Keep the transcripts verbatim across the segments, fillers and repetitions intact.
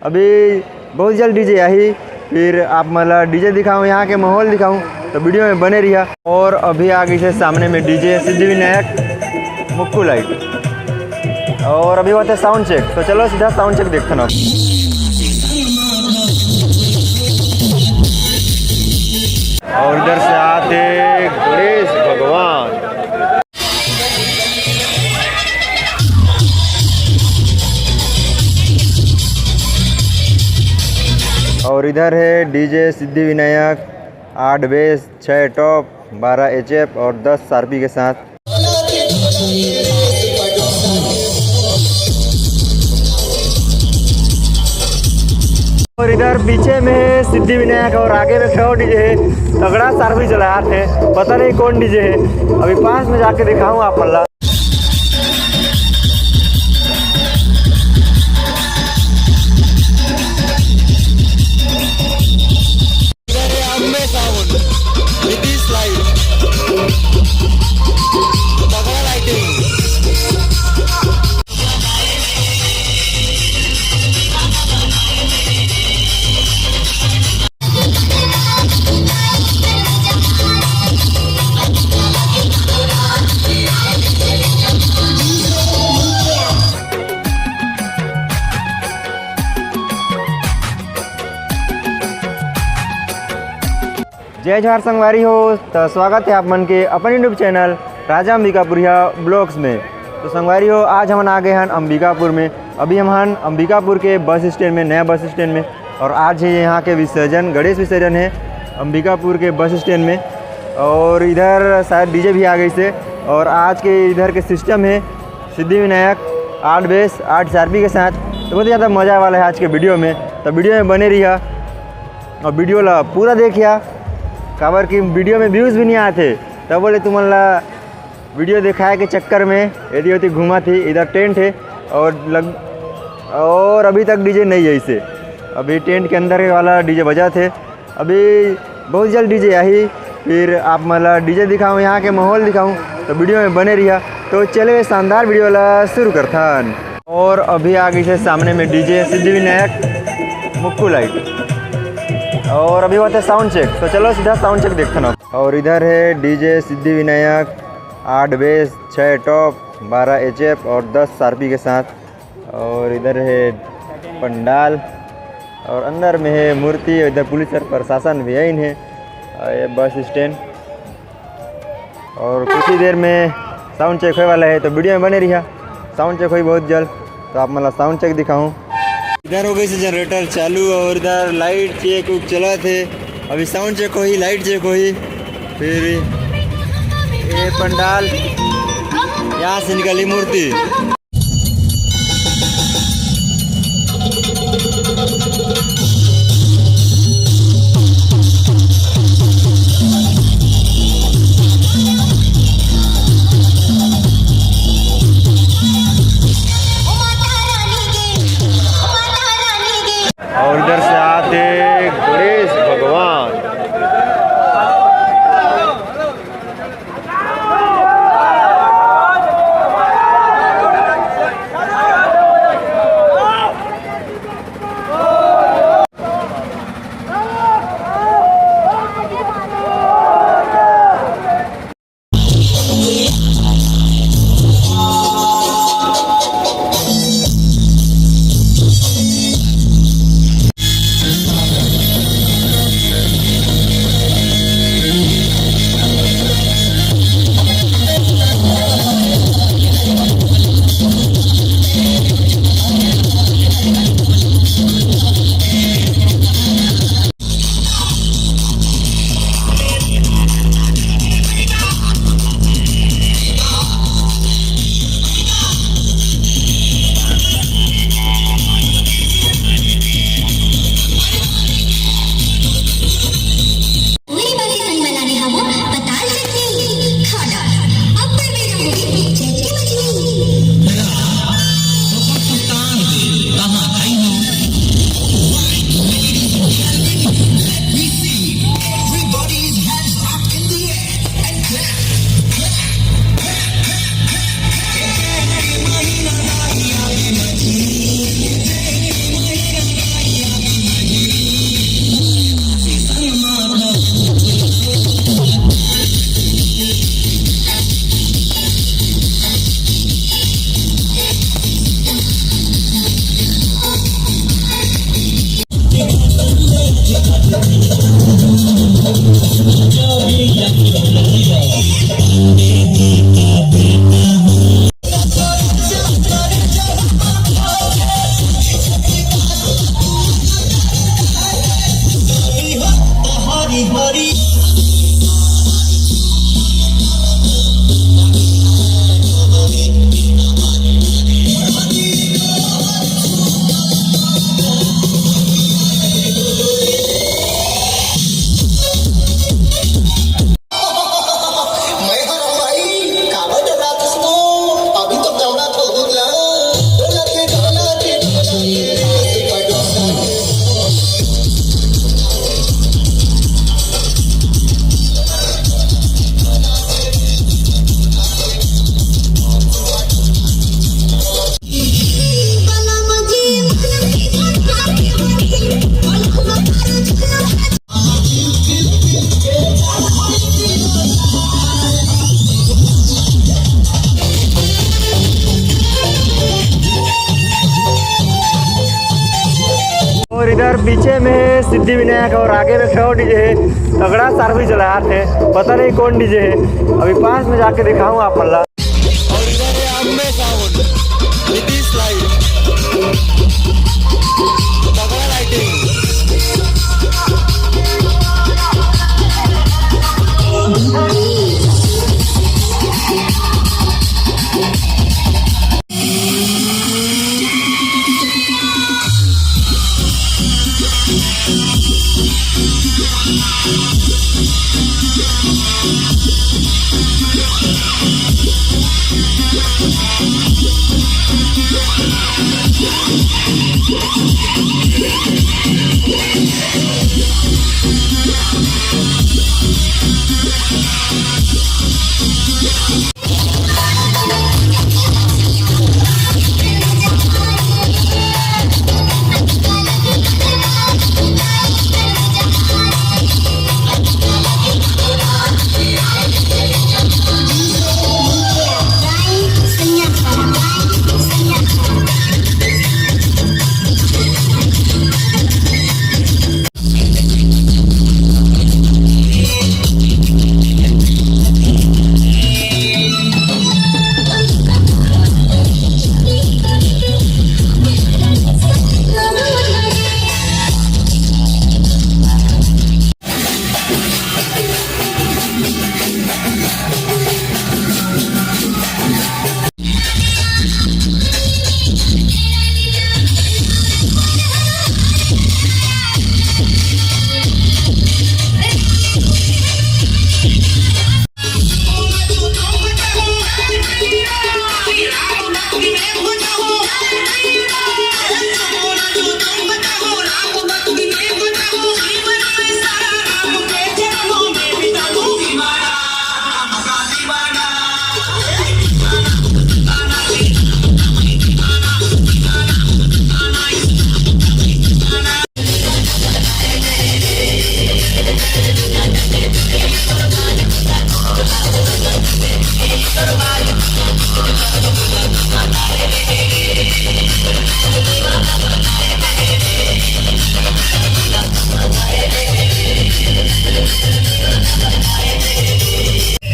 अभी बहुत जल्द डीजे आही, फिर आप मन ला डीजे दिखाऊँ, यहाँ के माहौल दिखाऊँ, तो वीडियो में बने रहिया। और अभी आ गई से सामने में डीजे सिद्धि विनायक मुक्कू लाइट, और अभी होते साउंड चेक। तो चलो सीधा साउंड चेक देखते ना। और इधर से आते गणेश भगवान। और इधर है डीजे सिद्धि विनायक, आठ बेस, छः टॉप, बारह एचएफ और दस सारपी के साथ। और इधर पीछे में है सिद्धि विनायक और आगे में खड़ा डीजे है, तगड़ा सारपी चला रहे हैं, पता नहीं कौन डीजे है, अभी पास में जाके दिखाऊँ आप मन ला। अम्बे साउंड, नीतीश लाइट, तगड़ा लाइटिंग। जय जोहार संगवारी हो, तो स्वागत है आप मन के अपन YouTube चैनल राजा अंबिकापुरिया ब्लॉग्स में। तो संगवारी हो, आज हमन आ गए हन अंबिकापुर में। अभी हमन अंबिकापुर के बस स्टैंड में, नया बस स्टैंड में, और आज है यहाँ के विसर्जन, गणेश विसर्जन है अंबिकापुर के बस स्टैंड में। और इधर शायद डीजे भी आ गई से, और आज के इधर के सिस्टम है सिद्धि विनायक, आठ बेस, आठ सारपी के साथ। तो बहुत ही ज़्यादा मज़ा वाला है आज के वीडियो में, तो वीडियो में बने रहिया और वीडियो ला पूरा देखिया, काबर कि वीडियो में व्यूज़ भी नहीं आते, तब बोले तुमन ला वीडियो दिखाए के चक्कर में यदि होती घूमा थी। इधर टेंट है और लग, और अभी तक डीजे नहीं है इसे, अभी टेंट के अंदर वाला डीजे बजा थे। अभी बहुत जल्द डीजे आही, फिर आप मन ला डीजे दिखाऊँ, यहाँ के माहौल दिखाऊँ, तो वीडियो में बने रहिया। तो चले शानदार वीडियो ला शुरू करथन। और अभी आ गई से सामने में डीजे सिद्धि विनायक मुक्कू लाइट, और अभी होते साउंड चेक। तो चलो सीधा साउंड चेक देखते ना। और इधर है डीजे सिद्धि विनायक, आठ बेस, छः टॉप, बारह एचएफ और दस सारपी के साथ। और इधर है पंडाल और अंदर में है मूर्ति। इधर पुलिस और प्रशासन भी है इन्हें, और ये बस स्टैंड। और कुछ ही देर में साउंड चेक होए वाला है, तो वीडियो में बने रहिया। साउंड चेक होई बहुत जल्द, तो आप मतलब साउंड चेक दिखाऊँ। इधर हो गई से जनरेटर चालू और इधर लाइट चेक उक चला थे। अभी साउंड चेक होई, लाइट चेक होई, फिर ये पंडाल, यहाँ से निकली मूर्ति। और इधर से आते गणेश भगवान। पीछे में सिद्धि विनायक और आगे में फेरो डीजे है। तगड़ा सर्विस चला रहे, पता नहीं कौन डीजे है, अभी पास में जाके दिखाऊँ आप मन ला। और इधर है अम्बे साउंड, नीतीश लाइट, तगड़ा लाइटिंग।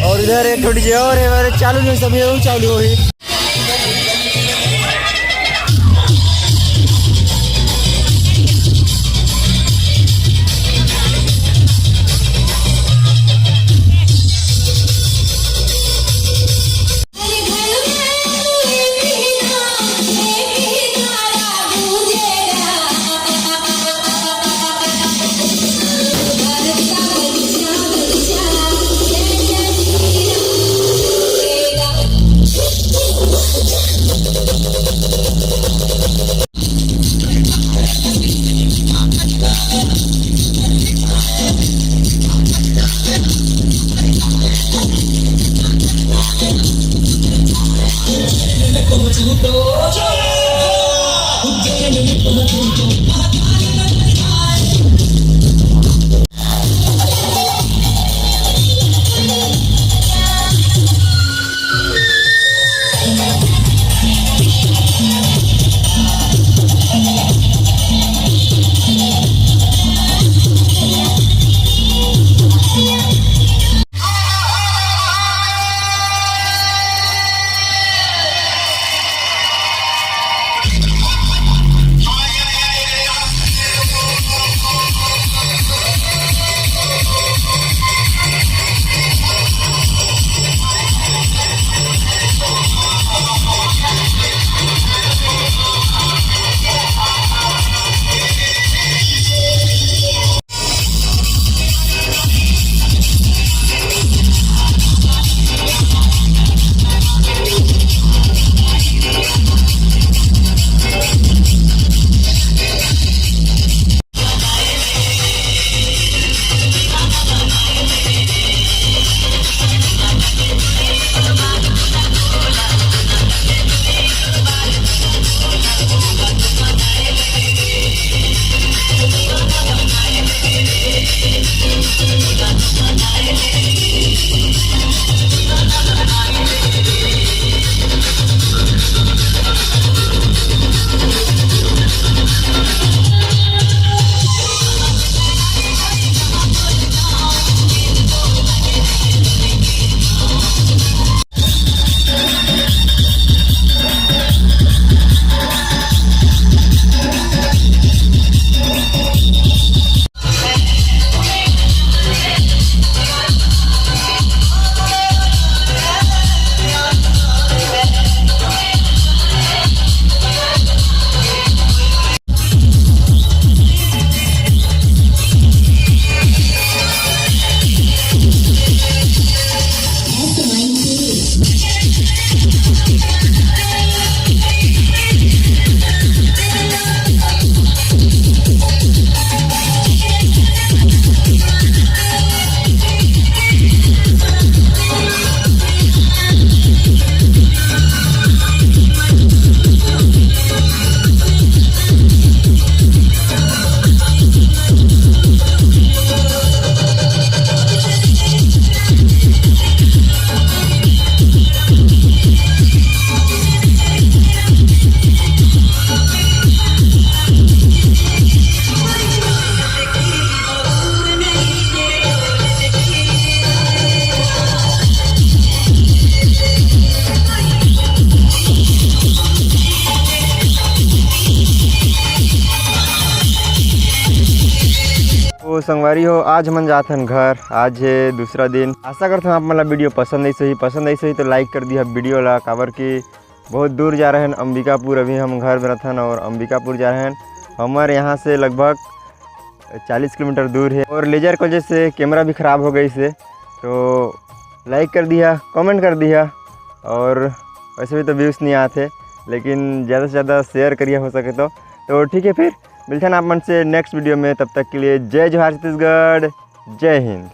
और इधर एक ठो डीजे और है, चालू नहीं, सब ये चालू होही। तो संगवारी हो, आज हमन जात हन घर। आज हे दूसरा दिन। आशा करत हन आप मन ला वीडियो पसंद आइस होही। पसंद आइस होही तो लाइक कर दिहा वीडियो ला, काबर कि बहुत दूर जा रहे हन अंबिकापुर। अभी हम घर में रहथन और अंबिकापुर जा रहे हन। हमर यहाँ से लगभग चालीस किलोमीटर दूर है और लेजर की वजह से कैमरा भी ख़राब हो गई से। तो लाइक कर दिहा, कमेंट कर दिहा, और वैसे भी तो व्यूज़ नहीं आते, लेकिन ज़्यादा से ज़्यादा शेयर करिहा हो सके तो। तो ठीक है, फिर मिलथन आप मन से नेक्स्ट वीडियो में। तब तक के लिए जय जोहार छत्तीसगढ़, जय हिंद।